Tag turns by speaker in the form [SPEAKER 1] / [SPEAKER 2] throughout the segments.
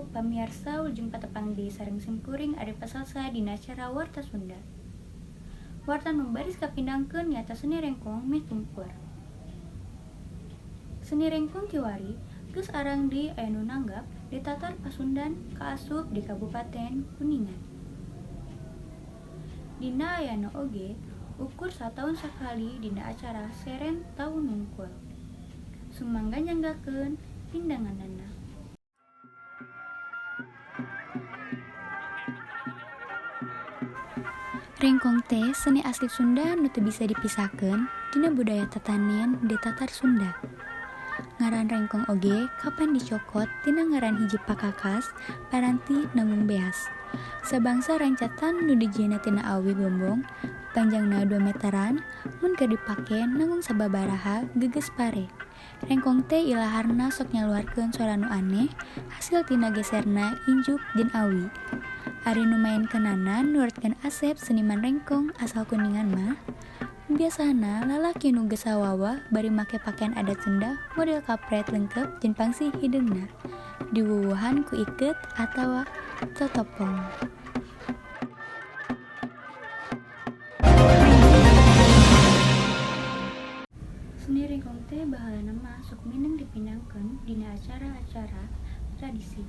[SPEAKER 1] Pamiarsa, wilujeng patepang deui sareng simkuring Ari Pasalsa dina acara Warta Sunda. Warta nu baris kapindangkeun nyaeta seni rengkong meh tumpur. Seni rengkong kiwari geus arang deui aya nu nanggap di Tatar Pasundan kaasup di Kabupaten Kuningan. Dina ayana oge ukur sataun sakali dina acara Seren Taun wungkul. Sumangga nyanggakeun pindanganana. Rengkong teh seni asli Sunda nu teu bisa dipisahkeun tina budaya tatanen di Tatar Sunda. Ngaran rengkong oge kapan dicokot tina ngaran hiji pakakas paranti nanggung beas. Sabangsa rancatan nu dijieunna tina awi gombong, panjangna 2 meteran, mun keur dipake nanggung sababaraha geges pare. Rengkong teh ilaharna sok nyaluarkeun sora nu aneh hasil tina geserna injuk jeung awi. Ari nu maenkeunana nurutkeun Asep seniman rengkong asal Kuningan mah, biasana lalaki nu geus sawawa bari make pakaian adat Sunda model kapret lengkep jeung pangsi hideungna, diwuwuhan ku iket atawa totopong. Seni rengkong teh baheulana mah sok mindeng dipindangkeun dina acara-acara tradisi.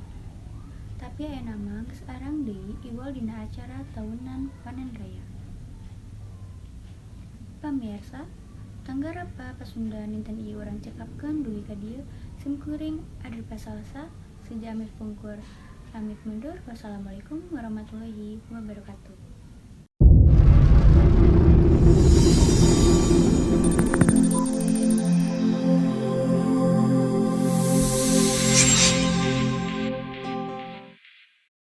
[SPEAKER 1] Tapi ayeuna mah geus arang deui iwal dina acara taunan panen raya. Pamirsa, tanggarapa Pasundan dinten ieu urang cekapkeun dugi ka dieu simkuring Adri Pasalsa seja amit pungkur pamit mundur. Wassalamualaikum warahmatullahi wabarakatuh.